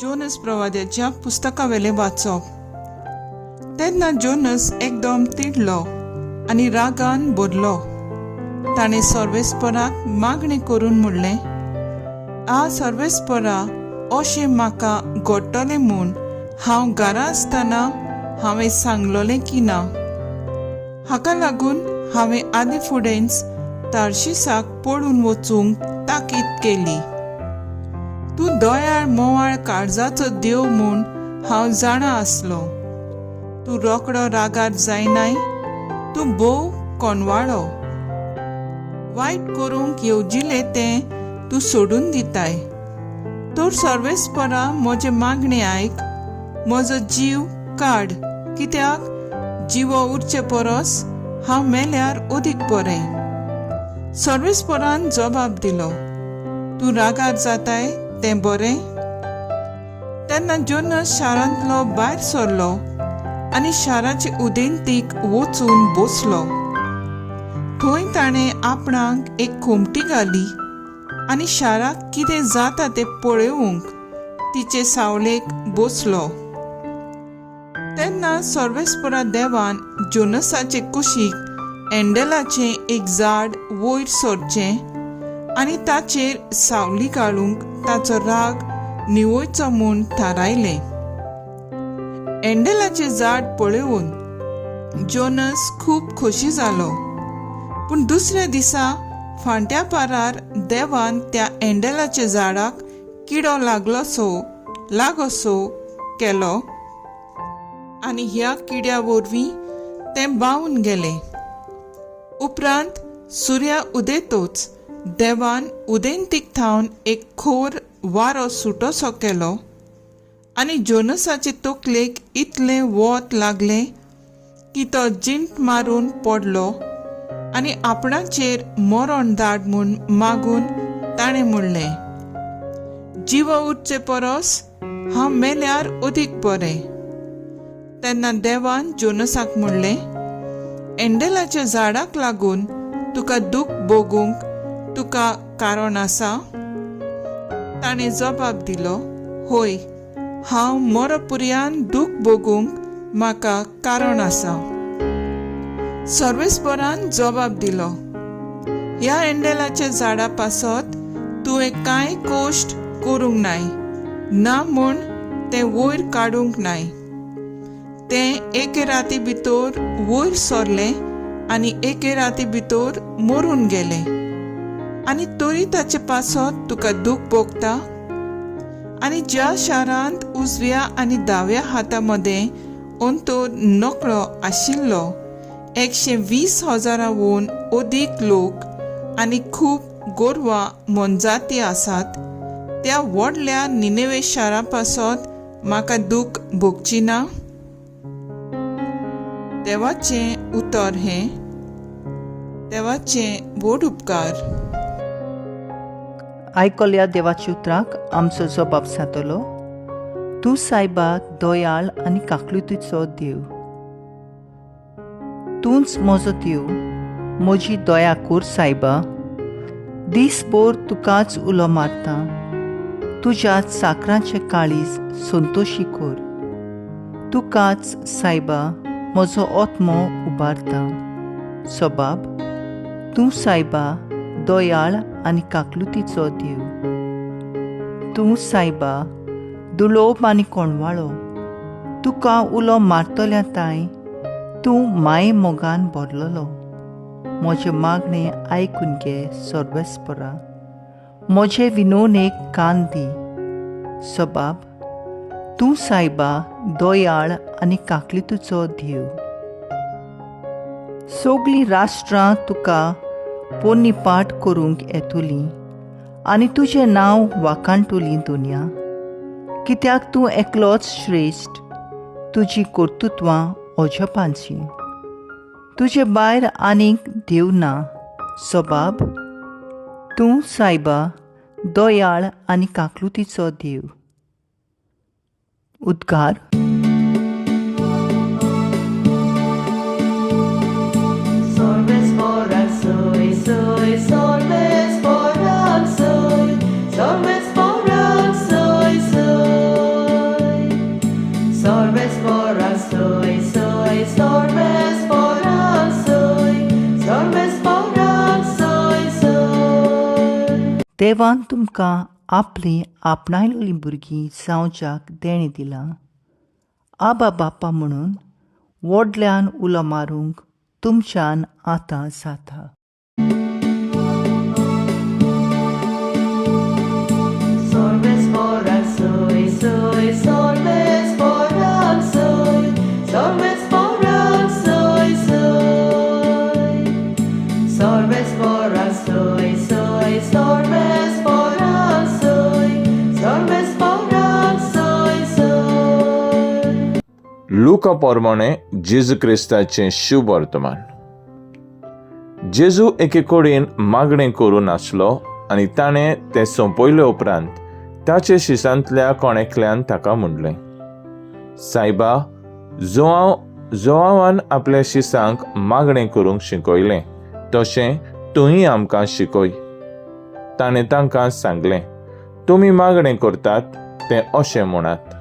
Jonas प्रवाद्याच्या पुस्तकावेलें वाचप. तेन्ना Jonas एकदम तिडलो आनी रागान भरलो. ताणें सर्वेस्पराक मागणी करून म्हणलें, आ सर्वेस्परा, अशें म्हाका घडटलें म्हूण हांव घरा आसतना हांवें सांगलोलें की ना? हाका लागून हांवें आदीं फुडेंच तार्शिसाक पळून वचूंक ताकीद केली. तूं दयाळ मोवाळ काळजाचो देव म्हूण हांव जाणा आसलो. तूं रोकडो रागार जायनाय, तूं भोव कोणवाळो. वायट करूंक येवजिलें तें तूं सोडून दिताय. तर सर्वेस्परा, म्हजें मागणें आयक, म्हजो जीव काड, कित्याक जिवो उरचे परस हांव मेल्यार अदीक बरें. सर्वेस्परान जबाब दिलो, तूं रागार जाताय तें बरें? तेन्ना जोनस शारांतलो भायर सरलो आनी शाराचे उदेंतीक वचून बसलो. थंय ताणें आपणाक एक खोमटी घाली आनी शाराक कितें जाता तें पळोवंक तिचे सावळेक बसलो. तेन्ना सर्वेस्परा देवान जोनसाचे कुशीक एंडलाचें एक झाड वयर सरचें आनी ताचेर सावली घालूंक ताचो राग निवयचो म्हूण थारायलें. एंडलाचें झाड पळोवन जोनस खूब खोशी जालो. पूण दुसऱ्या दिसा फांट्या पारार देवान त्या एंडलाच्या झाडाक किडो लागलोसो लागोसो केलो आनी ह्या किड्या वरवीं तें बावून गेलें. उपरांत सुर्या उदेतोच देवान उदेंतीक थावन एक खोर वारो सुटोसो केलो आनी जोनसाचे तकलेक इतलें वत लागलें की तो जिंट मारून पडलो आनी आपणाचेर मरण धाड म्हूण मागून ताणें म्हणलें, जिवो उरचे परस हांव मेल्यार अदीक बरें. तेन्ना देवान जोनसाक म्हणलें, एंडलाच्या झाडाक लागून तुका दूख भोगूंक तुका कारण आसा? ताणें जबाब दिलो, होय, हांव मरपुर्यान दूख भोगूंक म्हाका कारण आसा. सर्वेस्परान जबाब दिलो, ह्या एंडलाच्या झाडा पासत तुवें कांय कोश्ट करूंक नाय, ना म्हूण तें वयर काडूंक नाय. तें एके राती भितर वयर सरलें आनी एके राती भितर मरून गेलें, आनी तरी ताचे पासत तुका दूख भोगता? आनी ज्या शारांत उजव्या आनी दाव्या हाता मदें अंतर नकळो आशिल्लो 120,000वून अदीक लोक आनी खूब गोरवां मोनजाती आसात, त्या व्हडल्या निनेवे शारा पासत म्हाका दूख भोगची ना? देवाचें उतर हें. देवाचें व्हड उपकार. आयकल्या देवाच्या उतराक आमचो जबाब जातलो, तूं सायबा दयाळ आनी काकलुतीचो देव. तूंच म्हजो देव, म्हजी दया कर सायबा. दीसभर तुकाच उलो मारता, तुज्या चाकरांचें काळीज संतोशी कर. तुकाच सायबा म्हजो आत्मो उबारता. सबाब, तूं सायबा दयाळ आनी काकलुतीचो देव. तूं सायबा दुलोब आनी कोणवाळो. तुका उलो मारतल्या तांय तूं माये मोगान भरलेलो. म्हजें मागणें आयकून घे सर्वेस्परा, म्हजे विनोनेक कान दी. सबाब, तूं सायबा दयाळ आनी काकलुतीचो देव. सगळीं राष्ट्रां तुका पोन्नीपाट करूंक येतलीं आनी तुजें नांव वाखाणटली दुनिया, कित्याक तूं एकलोच श्रेश्ठ, तुजी कर्तृत्वां अजपांची. तुजे भायर आनीक देव ना. सबाब, तूं सायबा दयाळ आनी काकलुतीचो देव. उद्गार. Solves soy, soy, solves soy, solves soy, soy. देवान तुमकां आपलीं आपणायलेलीं भुरगीं जावच्याक देणें दिलां. आबा बापा म्हणून व्हडल्यान उलो मारूंक तुमच्यान आतां जाता. लुका प्रमाणे जेजू क्रिस्ताचें शुभ वर्तमान. जेजू एके कडेन मागणें करून आसलो आनी ताणें तें सोंपयले उपरांत ताचे शिसांतल्या कोण एकल्यान ताका म्हणलें, सायबा, जोआवान आपल्या शिसांक मागणें करूंक शिकयलें तशें तूंय आमकां शिकय. ताणें तांकां सांगलें, तुमी मागणें करतात तें अशें म्हणात,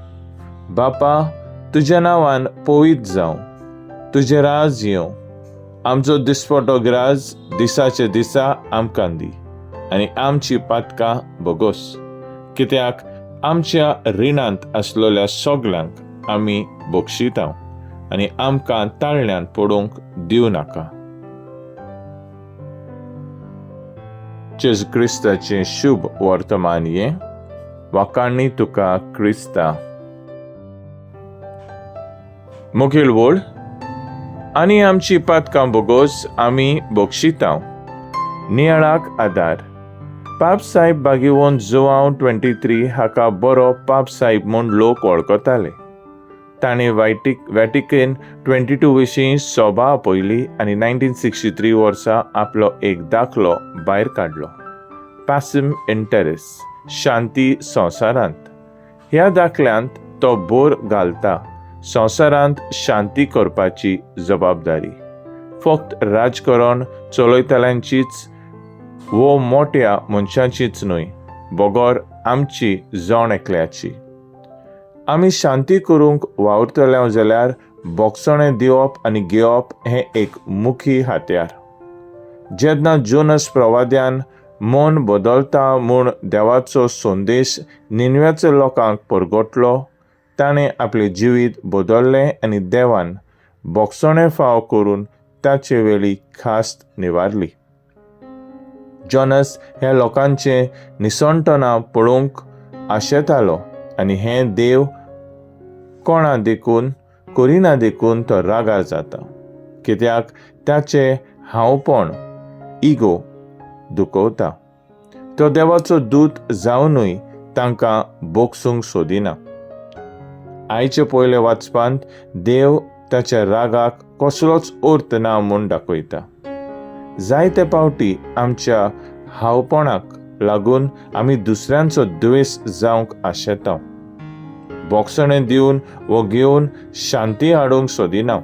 बापा, तुज्या नांवान पवित्र जावं, तुजें राज येवं, आमचो दिसपटो ग्राज दिसाचे दिसा आमकां दी आनी आमची पातकां भोगोस, कित्याक आमच्या रिणांत आसलेल्या सगल्यांक आमी बक्षितांव आनी आमकां ताळ्यांत पडूंक दिवं नाका. जेजू क्रिस्ताचें शुभ वर्तमान हें. वाखाणी तुका क्रिस्ता. मुखेल वळ आनी आमची पातकां भोगोस आमी बक्षितांव. नियाळाक आदार. पाप साहेब बागेवन जुवांव 23 हाका बरो पाप साहेब म्हूण लोक वळखताले. ताणें वॅटिकन 22 विशीं सभा आपयली आनी 1963 वर्सा आपलो एक दाखलो भायर काडलो, पासिम इंटरेस, शांती संवसारांत. ह्या दाखल्यांत तो भर घालता संवसारांत शांती करपाची जबाबदारी फक्त राजकारण चलयतल्यांचीच वो मोट्या मनशांचीच न्हय, बगर आमची जण एकल्याची. आमी शांती करूंक वावुरतले जाल्यार बोगसणें दिवप आनी घेवप हें एक मुखी हत्यार. जेन्ना जोनस प्रवाद्यान मन बदलता म्हूण देवाचो संदेश निनव्याच्या लोकांक परगटलो, ताणें आपलें जिवीत बदल्लें आनी देवान बोगसणें फाव करून ताचे वेळी खास्त निवारली. जोनस ह्या लोकांचें निसणटना पळोवंक आशेतालो आनी हें देव कोणा देखून करिना देखून तो रागार जाता, कित्याक ताचें हांवपण इगो दुखवता. तो देवाचो दूत जावनूय तांकां बोगसूंक सोदिना. आयचे पयले वाचपांत देव ताच्या रागाक कसलोच अर्थ ना म्हूण दाखयता. जायते पावटी आमच्या हांवपणाक लागून आमी दुसऱ्यांचो द्वेश जावंक आशेता. बोगसणें दिवन वो घेवन शांती हाडूंक सोदिना.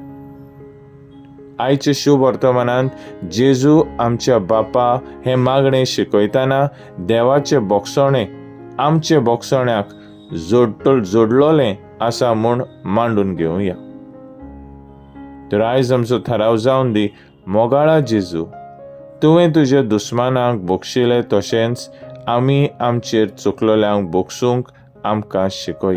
आयचे शुभ वर्तमानांत जेजू आमच्या बापा हें मागणें शिकयतना देवाचें बोगसणें आमचे बोगसण्याक जोडलोलें आसा म्हूण मांडून घेवया. तर आयज आमचो थाराव जावन दी, मोगाळा जेजू, तुवें तुज्या दुस्मानाक बक्षिले तशेंच आमी आमचेर चुकलेल्यांक बक्षूंक आमकां शिकय.